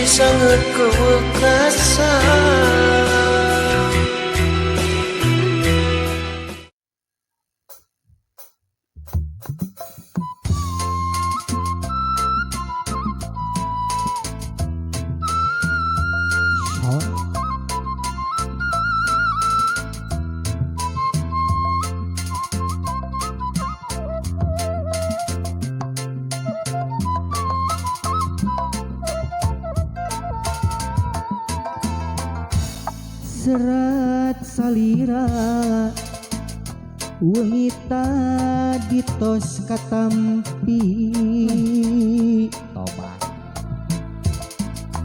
Sangat kewekasan. Serat salira wengi tadi tos katampi toba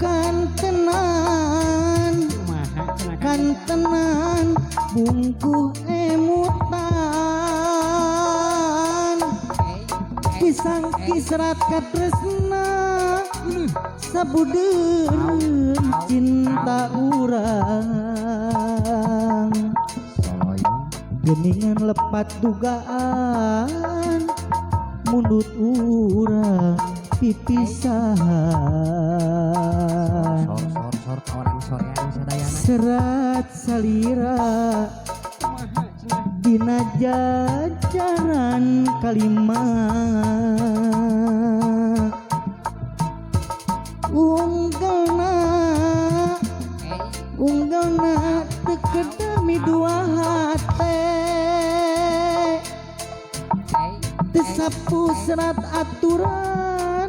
kantenan kantenan bungkuh emutan disangki serat katresna sabudeureun cinta urang geningan lepat dugaan mundut urang pipisahan serat salira dina jajaran kalima unggalna unggalna teu kedami dua hate teu sapu serat aturan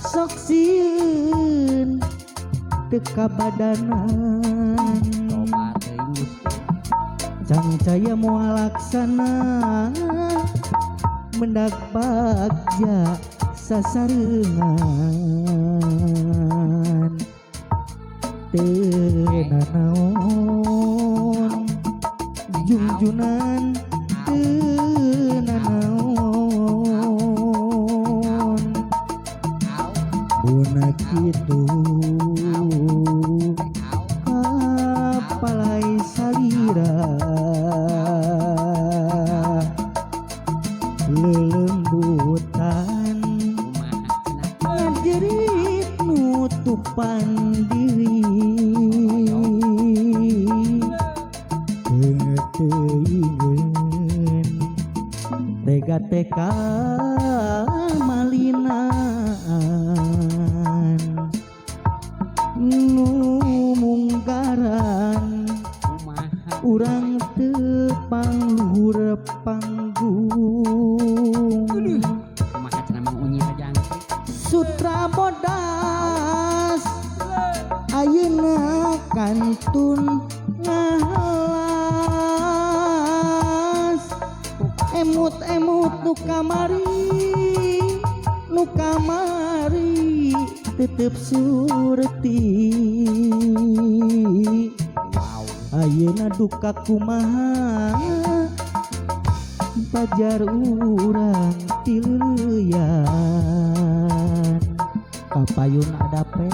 sok sieun teu kabadanan cangcaya moal laksana mendak bagja sasarengan teu nanaon jungjunan teu nanaon buna kitu kapalai salira lelembutan ngajerit nutupan diri teuingeun tega-tega malinan nu munggaran urang teu pangluhur panggung sutra bodas ayeuna kantun ngahelas emut-emut nu kamari tetep surti ayeuna duka kumaha pajar urang tileuyan kapayun adape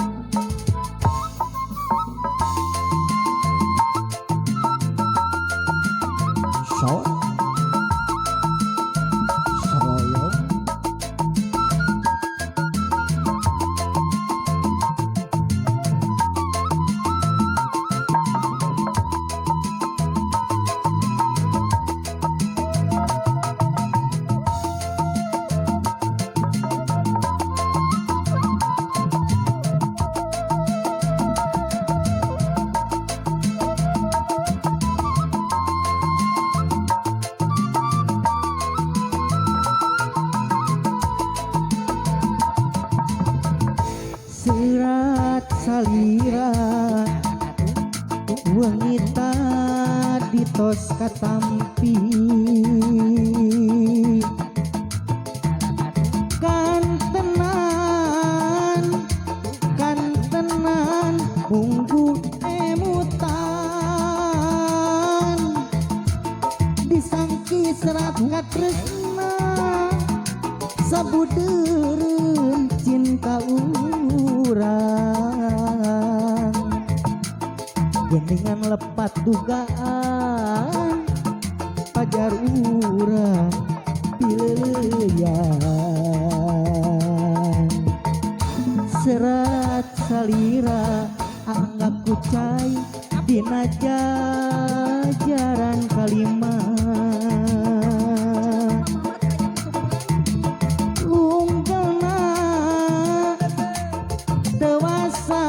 sor saroyo serat salira wengi tadi tos katampi kantenan kantenan bungku emutan disangki serat katresna sabudeureun cinta urang geningan lepat dugaan pajar urang pileuyan serat Salira anggap kucai dina jajaran kalima unggelna dewasa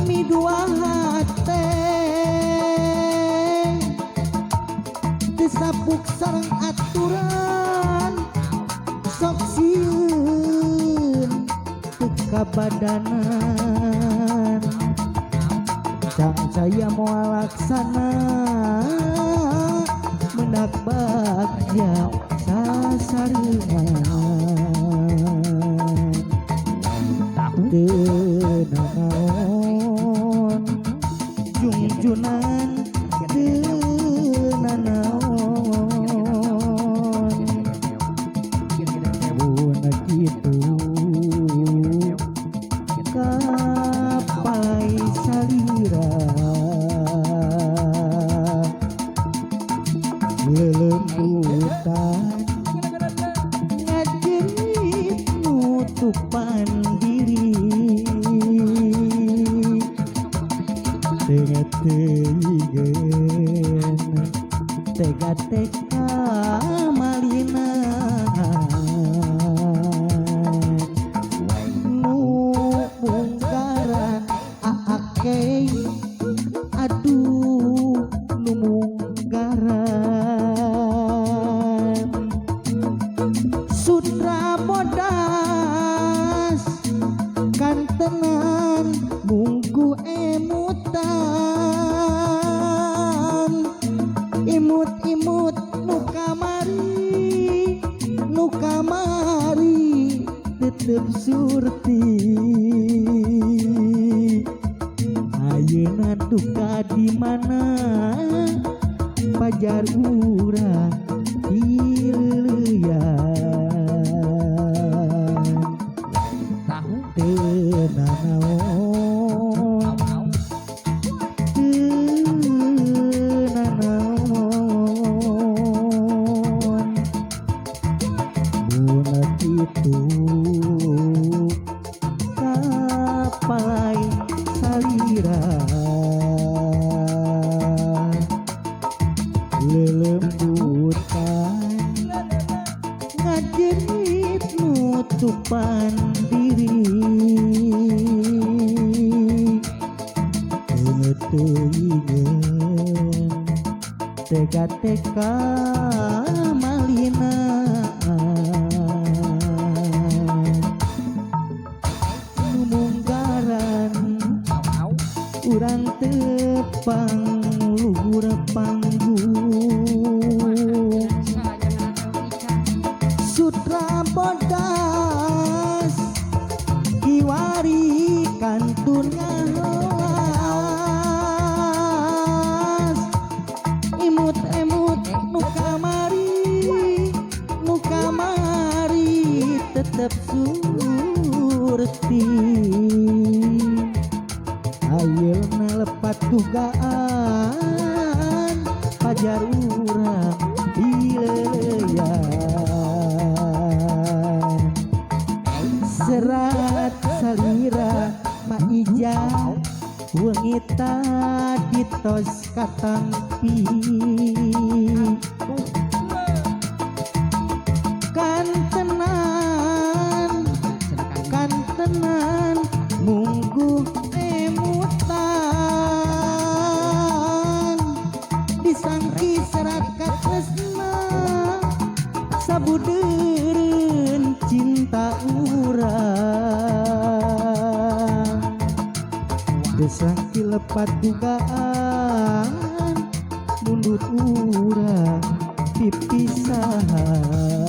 midua hate disapuk sareng aturan sok sieun teu kabadanan cangcaya moal laksana mendak bagja sasarengan teu nanaon jungjunan teu nanaon mun kitu kapalai salira lelembutan ngajerit nutupan diri tengah-tengah tega-tega malina nu munggaran aake aduh nu munggaran sutra bodas kantenan munggu emutan imut-imut nu kamari tetep surti ayeuna duka di mana pajar urang dileuyan teu nanaon teu nanaon mun kitu kapalai salira lelembutan ngajerit nutupan diri teuing tega-tega malina nu munggaran urang tepang luhur panggung sutra bodas kiwari kantun ngahelas imut-emut nu kamari tetep surti ayeuna lepat dugaan pajar urang dileuleyan serat salira maija wengi tadi tos katampi kantenan kantenan mungguh emutan disangki serat katresna sabudeureun cinta urang desangki lepat dugaan mundut urang pipisahan.